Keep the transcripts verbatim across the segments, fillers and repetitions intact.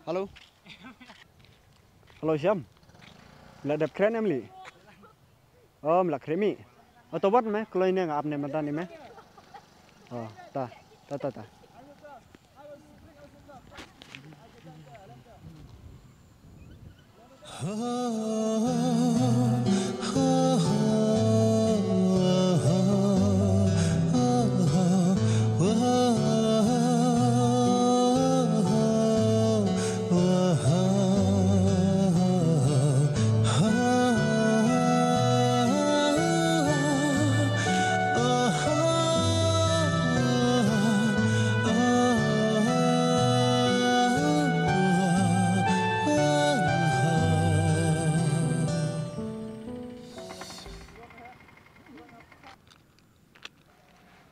Hello. Hello, Shyam. La dep kren em li? Oh, la kren mi. Oto wat me, kloi ne nga ap ne mata ni me. Oh, ta, ta, ta, ta.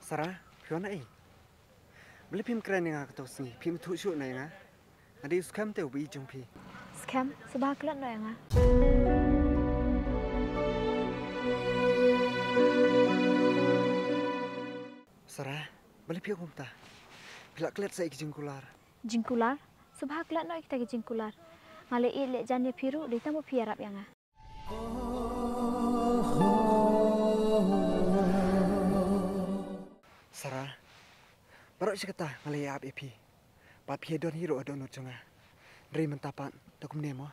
Sara, phi wan ei? Balei phim kren ïa nga kato sngi, phim ithuh shuh na ïa nga. Nga dei u skhem te u ba ïeit jong phi. Skhem, sngewbha klet noh ïa nga. Sara, balei phi ong kumta? Phi la klet sa ïa ki jingkular? Jingkular? Sngewbha klet noh ïa kita ki jingkular. Nga leh ïeit leh jan ïa phi ruh, dei tang ba phi ïarap ïa nga. Sara, baroh shi katta nga la ïa ap ïa phi. Bad phi ïa don hi ruh ha dohnud jong nga. Hynrei mynta pat, da kumne mo.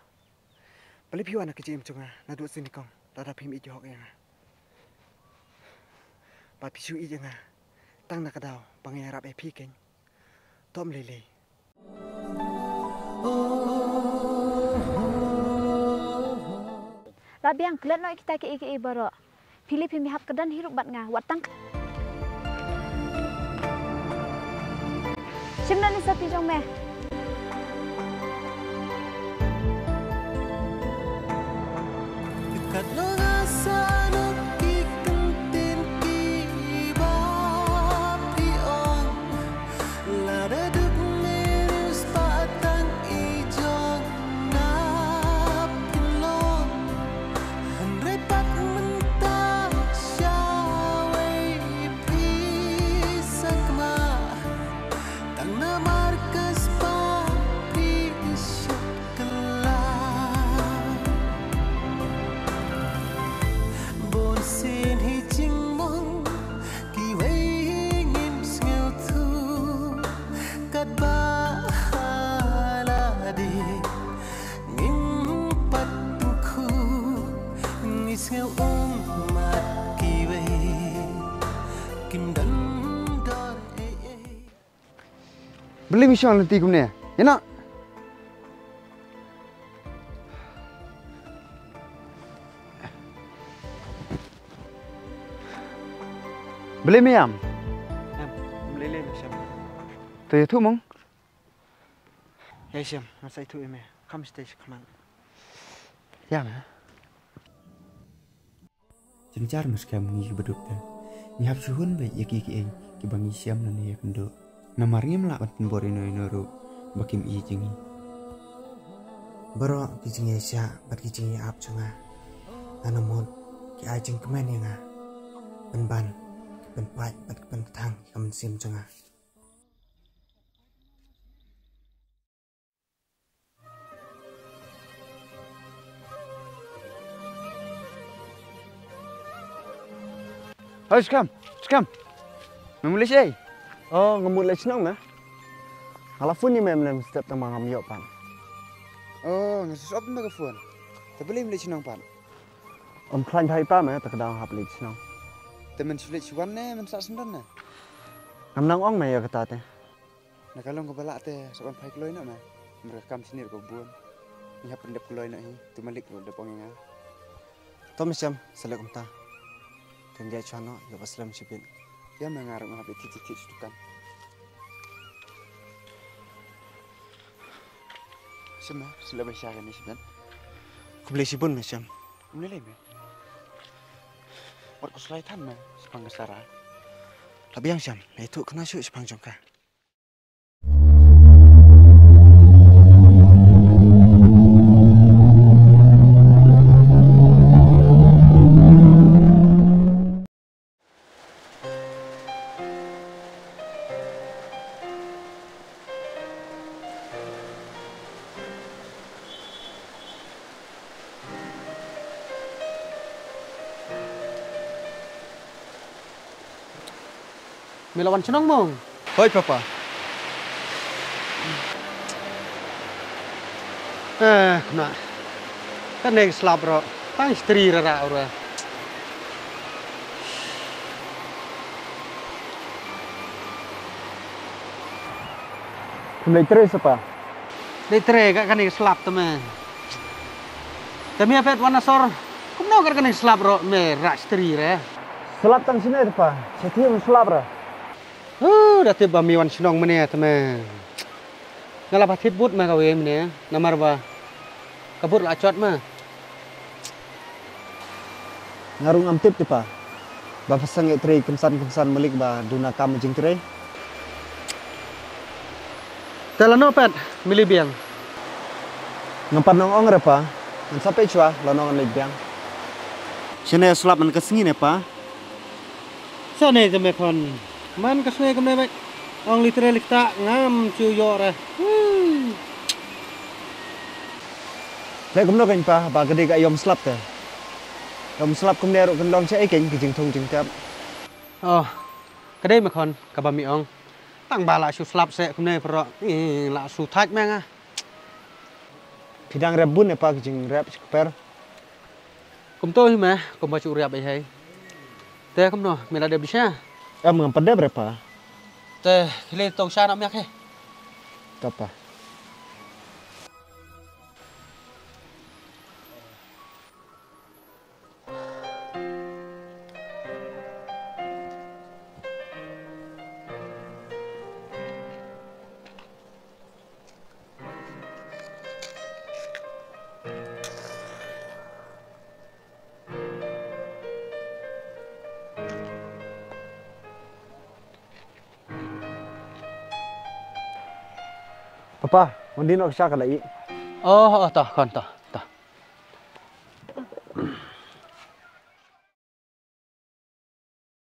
Balei phi wan ha ka jingim jong nga, naduh sien nyngkong, lada phim ïeit hok ïa nga. Bad phi shu ïeit ïa nga tang na ka daw ba nga ïarap ïa phi keiñ. To ym lei lei. La biang, klet noh ïa kita kiei kiei baroh. Phi lei phim ïahap kyrdan hi ruh bad nga, wat tang. Shim noh ïa i sotti jong me. Katno nga sah na ki kyntien kiba phi ong. Lada duk mynstep tang i jong nga phin long. Hynrei pat mynta shawei phi sakma. Tang namar ka spah phi shah kylla. Bun sien hi jingmong kiwei hi ngim sngewthuh. Katba ha la dei ngim pat khuh, ngi sngew um mat kiwei kim don dor ei ei. Balei me shong lynti kumne? Ïa noh. Balei me ïam? Em, balei lei me shem? To ïathuh mong. Ïa shem, nga sa ïathuh ïa me. Kham stage khmat. Ïa me. Jynjar me skhem ngi kiba duk te. Ngi hap shu hun beit ïa kiei kiei kiba ngi shem lane ïakynduh. Namar ngim lah ban pynbor ïano ïano ruh ba kim ïeit ïa ngi. Baroh ki jingïaishah bad ki jingïa-ap jong nga, nga na mut ki ai jingkmen ïa nga. Pynban ki pynpait bad ki pynkthang ïa ka mynsiem jong nga. Hoi, Skhem, Skhem. Me mut leit shaei? Oh, nga mut leit shnong me. Nga la phone ïa me mynne mynstep tang ba ngam ïoh pat. Oh, nga switch off me ka phone. Te balei me leit shnong pat? Ym khlaiñ bha ïa phi me, te ka daw hap leit shnong. Te men shu leit shu wan ne men sah syndon ne? Ngam nang ong me ïa kata te. Na ka long kaba lah te sa wan phai kloi noh me. Namar ka kam shane ruh ka bun. Ngi hap pyndep kloi noh hi, tu malik ruh dep ong ïa nga. To me shem, sa leh kumta. Te ngi ïa shuwa noh, ïoh ba slem shibit. Ïa me, nga ruh nga hap leit thied thied sha dukan. Shem me, sa leh ba sha kane shibit. Khublei shibun me shem. Khublei lei me. Wat khuslai than me shaphang ka Sara. La biang shem, la ïathuh khana shuh shaphang jong ka. Me la wan shnong mo? Hoi papa. Eh, kna. Kane slap ro. Tang stri ra ra ura. Kumlei tre sapa. Dei tre ka kane slap te me. Te me pet wan asor. Kumno ka kane slap ro me ra stri re. Slap tang sine te pa. Seti slap ra. Huh, da tip ba mi wan shnong mene te me. Nga la ba tip but ma ka we mene. Namar ba ka but la chot ma. Nga ruh ngam tip te pa. Ba pha sangeh trei kynsan kynsan malik ba duna kam jingtrei. Te lano pet mili biang. Ngam pat nong ong re pa. Ngan sa peit shuwa lano ngan leit biang. Shane slap man ka sngi ne pa. Shane te me khon. Man ka sngi kumne bek. Ong li tre li kta ngam chu yo re. Hmm. Le kumno kan pa ba ka dei ka yom slap te. Yom slap kumne ruh kan long cha ei kan ki jingthung jingtep. Oh, ka dei me khon ka ba mi ong. Tang ba la shu slap se kumne pero eh, la shu thaj me nga. Phi dang rep bun e pa ki jingrep chi kper. Kumto hi me kumba chu rep ai hai. Te kumno me la dep sha. Em ngam pat dep re pa. Te khile to sha na myak he. To pa. Papa, un dih noh ka sha ka la ih. Oh, oh, to khon to.